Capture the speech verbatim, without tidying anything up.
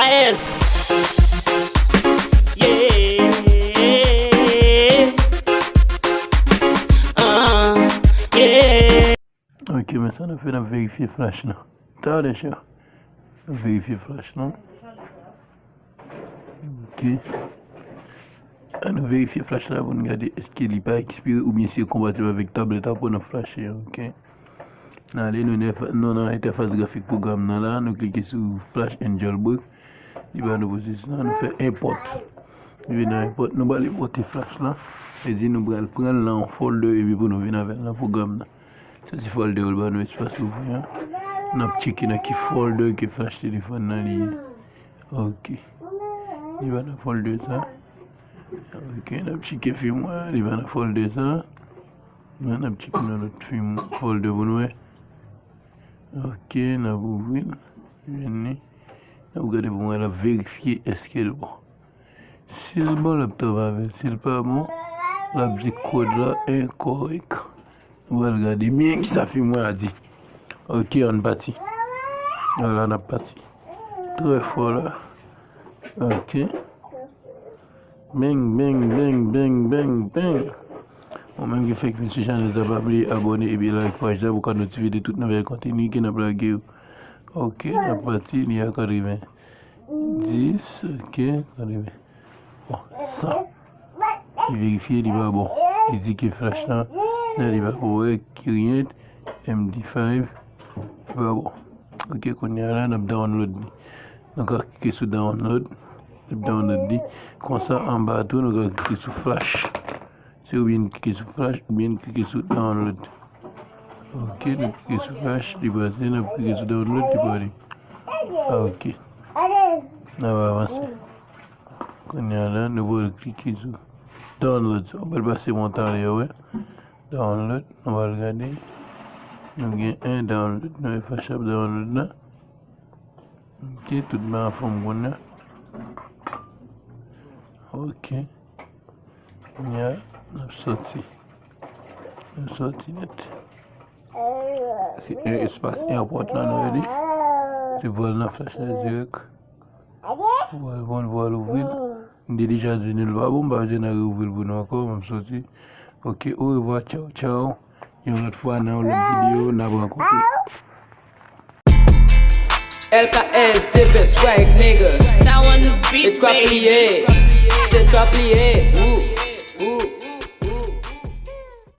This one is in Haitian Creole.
S. Yeah. Uh, yeah. Ok, men sa n ap fè, n ap verifye flash lan. Talè, chè. N ap verifye flash lan. Ok. An nou verifye flash la pou n gade èske li pa ekspire oubyen si l konpatib avèk tablèt la pou n ap flash li, ok. N ale, nou nan, nou nan entèfas grafik pwogram nan la, nou klike sou Flash and Jailbreak. Li ba nou pwosesis la, nou fè import. Li vin nan import, nou pral enpòte flash la. Li di nou pral pran l nan yon folder epi pou nou vin avè l nan pwogram nan. Sa se folder yo l ba nou espas ouvri an. N ap tcheke nan ki folder ke flash telefòn nan li ye. Ok. Li pa nan folder sa. Ok, n ap tcheke firmware, li pa nan folder sa. Men n ap tcheke nan lòt firm folder pou nou wè. Ok, n ap ouvri l. Jwenn li. N ap gade pou mwen, l ap verifye èske l bon. Si l bon, l ap travay avè l. Si l pa bon, l ap di kòd la enkòrèk. Nou pral gade byen kisa firmware a di. Ok, ann pati. Vwala, n ap pati. Trè fò la. Ok. Bang, bang, bang, bang, bang, bang. Ou menm ki fèk vin sou chanèl sa, pa bliye abòne epi like paj la pou ka notifye de tout nouvèl konteni ke n ap lage yo. Ok, n ap pati, li a katreven. Dis, ok, katreven. Bon, san. Li verifye, li pa bon. Li di ke flash lan, nan li pa korèk, ki ryen, M D five, li pa bon. Ok, kounye a la, n ap download li. Nou ka klike sou download, n ap download li. Konsa, anba a tou, nou ka klike sou flash. Se oubyen n klike sou flash, oubyen n klike sou download. Ok, nou klike sou flash, li pase, n ap klike sou download, li pa ale. Ah, ok. N ap avanse. Kounye a la, nou pral klike sou download. Sa w pral pase mwen talè, wè. Download, nou pral gade. Nou gen en download, nou wè flash ap download la. Ok, tout bagay anfòm kounye a. Ok. Kounye a, n ap sòti. Nou sòti nèt. Se en espas airport la, nou wè li. Se pral nan flash la dirèk. Pral, pral, pral ouvri l. M te deja di nou l pa bon, m pa bezwen nan reouvri l pou nou ankò, m ap sòti. Ok, orevwa, tchaw, tchaw. Yon lòt fwa, nan yon lòt videyo, n ap rankontre. L K S, the best swag nigga. Star on the beat, se trap li ye, baby. Se trap li ye. Ooh, ooh.